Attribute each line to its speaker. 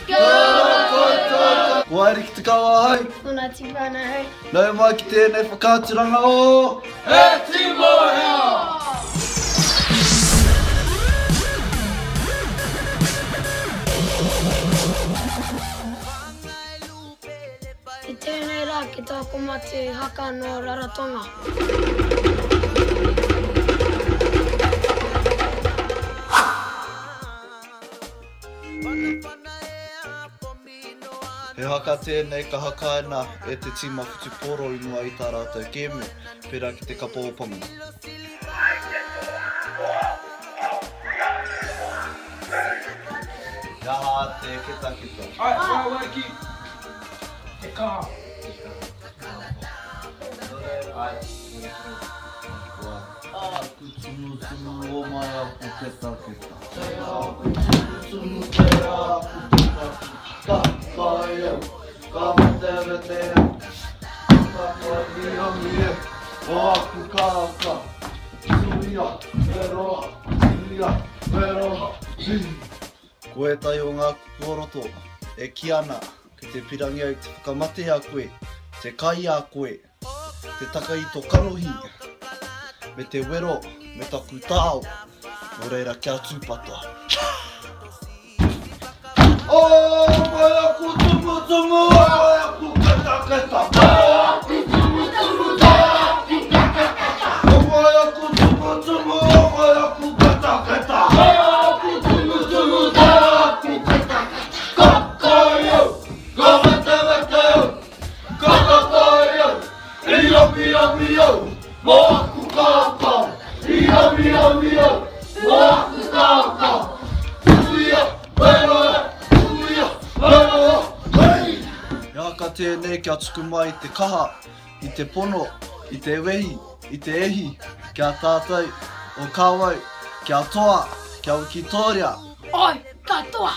Speaker 1: Kia ora koutou! Ko Eric Te Kawa ahau.
Speaker 2: Ko Ngāti Whānau ahau.
Speaker 1: Nau mai ki tēnei whakaaturanga o He Timo Hea!
Speaker 2: I tēnei rā ki tāku mate haka nō Rarotonga.
Speaker 1: He haka tēnei ka hakaina e te tīma whutupōro i mua i tā rātou kēmu, pērā ki te kapa o Pango. He aha te ketaketa?
Speaker 3: Ae, wai wai ki te kaha.
Speaker 1: Te kaha. Nō reira, ae. Kua. Aku tumutumu o mai aku ketaketa. Te aku tumutumu te aku ketaketa. Ka kai au, ka weterete au. Ka kairangi e, o aku kākā. Tuia, wero, tuia, wero, tī. Ko ētahi o ngā kupu o roto e kī ana kei te pirangi au te whakamate i a koe, te kai i a koe, te taka i to kanohi, me te wero me taku tao, nō reira kia tūpato. Oh, mai aku tumutumu, mai aku ketaketa, mai aku tumutumu, mai aku ketaketa, mai aku tumutumu, mai aku ketaketa, mai aku tumutumu, mai aku ketaketa, ka kai au, ka wetewete au, ka tatai au, i ramiami au, mō aku kākā, i ramiami au, mō aku kākā, tuia, wero e, tuia, wero e, hei! He haka tēnei kia tuku mai i te kaha, i te pono, i te wehi, i te ehi, ki a tātou o Kawau, kia toa, kia wikitōria!
Speaker 2: Oi, katoa!